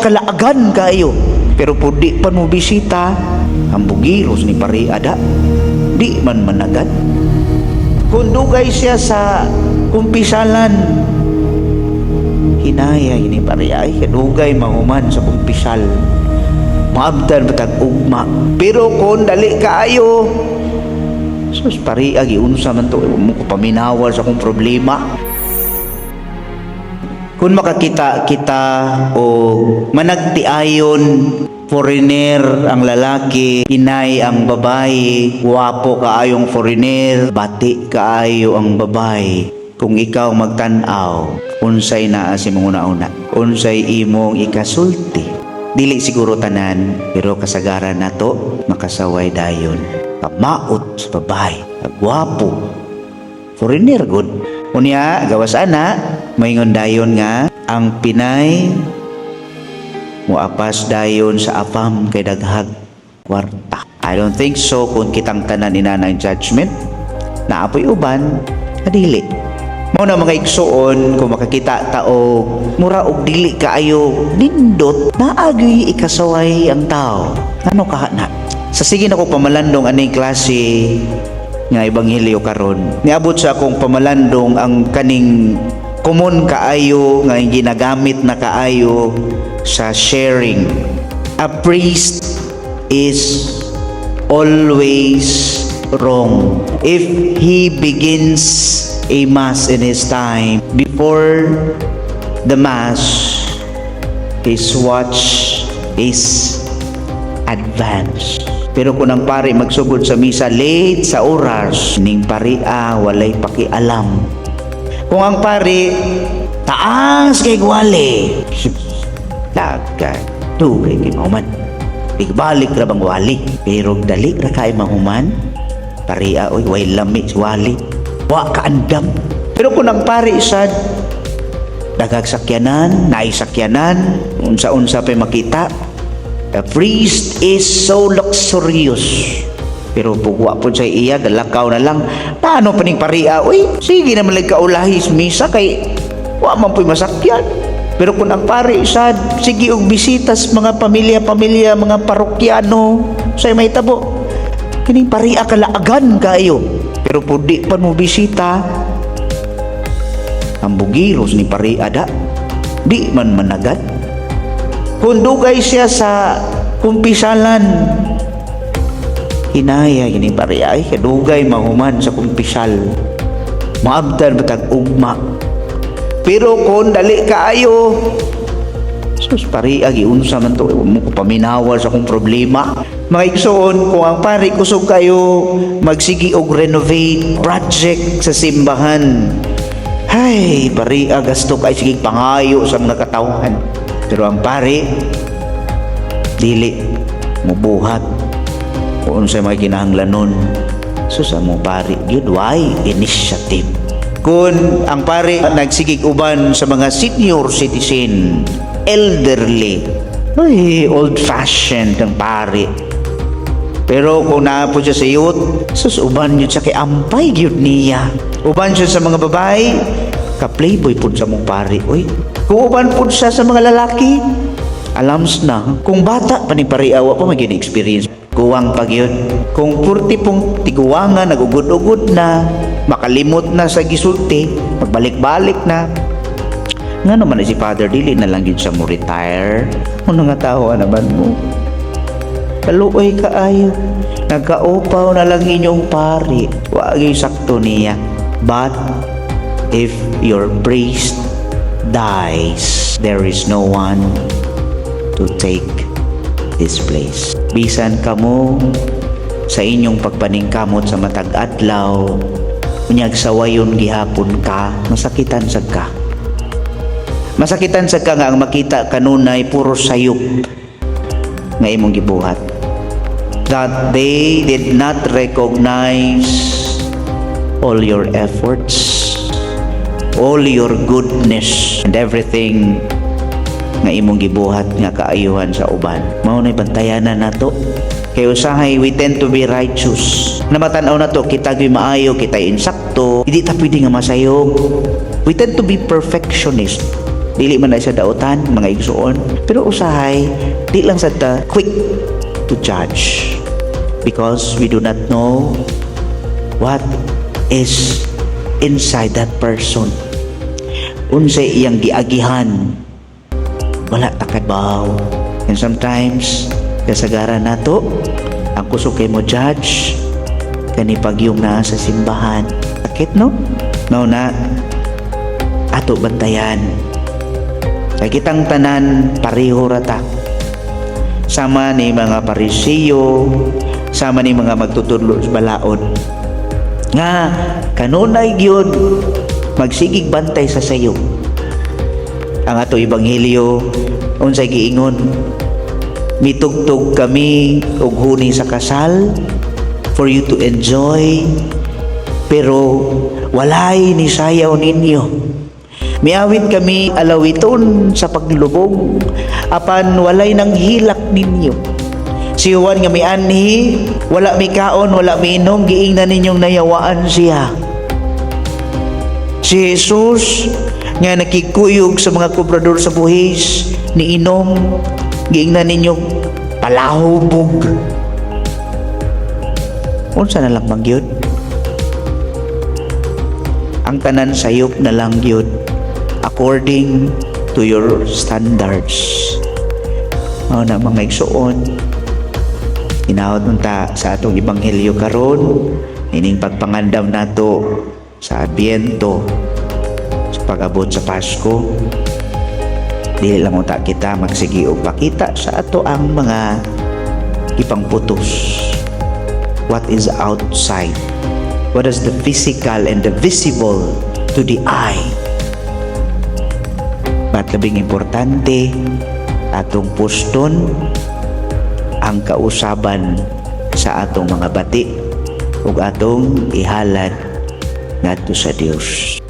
Kalaagan kaayo. Pero pud di pa mo bisita, ang bugiros ni pari ada. Di man managad. Kung dugay siya sa kumpisalan, hinaya ini pari ay dugay mahuman sa kumpisal. Maabtan batag ugma. Pero kung dali kaayo, sus, pari agi unsa man to, mo ko paminawa sa akong problema. Kung makakita kita o managtiayon, foreigner ang lalaki, inay ang babae, wapo kaayong foreigner, bati kaayo ang babae. Kung ikaw magtan-aw, unsay naa sa imong una-una? Unsay imong ikasulti? Dili siguro tanan, pero kasagaran nato makasaway dayon. Kamaot sa babae, kagwapo, foreigner gud. Unya, gawas ana, maingon dayon nga ang Pinay muapas dayon sa afam kay daghag kwarta. I don't think so kung kitang tanan inana ang judgment. Naapoy uban, adili. Mao na, mga igsuon, kung makakita ta og mura og dili kaayo nindot, naagay ikasaway ang tao. Ano kaha na? Sa sige na ko pamalandong aning klase nga ebanghelyo karon. Niabot sa akong pamalandong ang kaning common kaayo nga ginagamit na kaayo sa sharing. A priest is always wrong if he begins a Mass in his time. Before the Mass, his watch is advanced. Pero kung ang pari magsugod sa misa late sa oras, ning pari walay pakialam. Kung ang pari taas kay wali, daga dugay kay mahuman. Balik ra bang wali? Pero dali ra kay mahuman. Paria oy, way lami si wali. Wa ka andam. Pero kung ang pari sad daghag sakyanan, naay sakyanan, unsa-unsa pa makita. The priest is so luxurious. Pero pugwa po sa iya, galakaw na lang. Paano pa ning paria? Uy, sige naman lang kaulahi sa misa kay wa man po'y masakyan. Pero kung ang pari sad, sige og bisita sa mga pamilya-pamilya, mga parokyano, say may tabo. Kining paria kalaagan kaayo. Pero pud di pa mo bisita, ang bugiros ni paria da, di man managad. Kung dugay siya sa kumpisalan, hinaya ini paria ay dugay mahuman sa kumpisal. Maabtan batag ugma. Pero kung dali kaayo, sus, pari agi unsa man to, mo ko paminawa sa akong problema. Mga igsoon, kung ang pari kusog kayo magsigi og renovate project sa simbahan, hay, pari gasto kay sige pangayo sa mga katawhan. Pero ang pari dili mubuhat kung unsay mga kinahanglanon. So sa mo pari gyud why initiative. Kung ang pari nagsigig uban sa mga senior citizen, elderly, ay, old fashioned ang pari. Pero kung naa po siya sa youth, sus, uban yun siya kay ampay gyud niya. Uban siya sa mga babae, ka-playboy pud sa mong pari. Uy, kung uban pud siya sa mga lalaki, alams na. Kung bata pa ni pari, awa pa maging experience. Kuwang pag yun. Kung purti pong tiguwangan, nagugod-ugod na, makalimot na sa gisulti, magbalik-balik na. Nga naman na si Father, dili na lang yun siya mo retire. Ano nga tao naman mo? Kaluoy kaayo. Nagkaupaw na lang inyong pari. Wag yung sakto niya. But if your priest dies, there is no one to take his place. Bisan kamo sa inyong pagpaningkamot sa matag adlaw, unyag sawayon gihapon ka, masakitan sad ka. Masakitan sad ka nga ang makita kanunay puro sayop nga imong gibuhat. That they did not recognize all your efforts, all your goodness, and everything nga imong gibuhat nga kaayuhan sa uban. Mao na'y bantayanan nato. Kay usahay we tend to be righteous. Namatan-aw nato kita gyud maayo, kita insakto, hindi ta pwede nga masayop. We tend to be perfectionist. Dili man na siya daotan, mga igsuon, pero usahay di lang sa ta quick to judge because we do not know what is inside that person, unsay iyang giagihan. Wala ta kabaw. And sometimes kasagaran nato ang kusog kay mo judge kani pagyong naa sa simbahan. Sakit, no? Mao na ato bantayan kay kitang tanan pareho ra ta, sama ni mga Parisiyo, sama ni mga magtutudlo sa balaod nga kanunay gyud magsigig bantay sa sayo. Ang ato ebanghelyo, unsay giingon? Mitugtog kami og huni sa kasal for you to enjoy, pero walay ni sayaw ninyo. Miawit kami alawiton sa paglubong, apan walay nang hilak ninyo. Si Juan nga mianhi, wala mikaon, wala miinom, giingnan ninyong nayawaan siya. Si Jesus nga nakikuyog sa mga kobrador sa buhis, niinom, giingnan ninyo palahubog. Unsa na lang bang gyud? Ang tanan sayop na lang gyud according to your standards. Mao na, mga igsuon, hinaot unta sa atong ebanghelyo karon, ining pagpangandam nato sa Adbyento, sa pag-abot sa Pasko, dili lang unta kita magsige og pakita sa ato ang mga ipangputos. What is outside? What is the physical and the visible to the eye? But labing importante, atong puston ang kausaban sa atong mga bati ug atong ihalad ngadto sa Dios.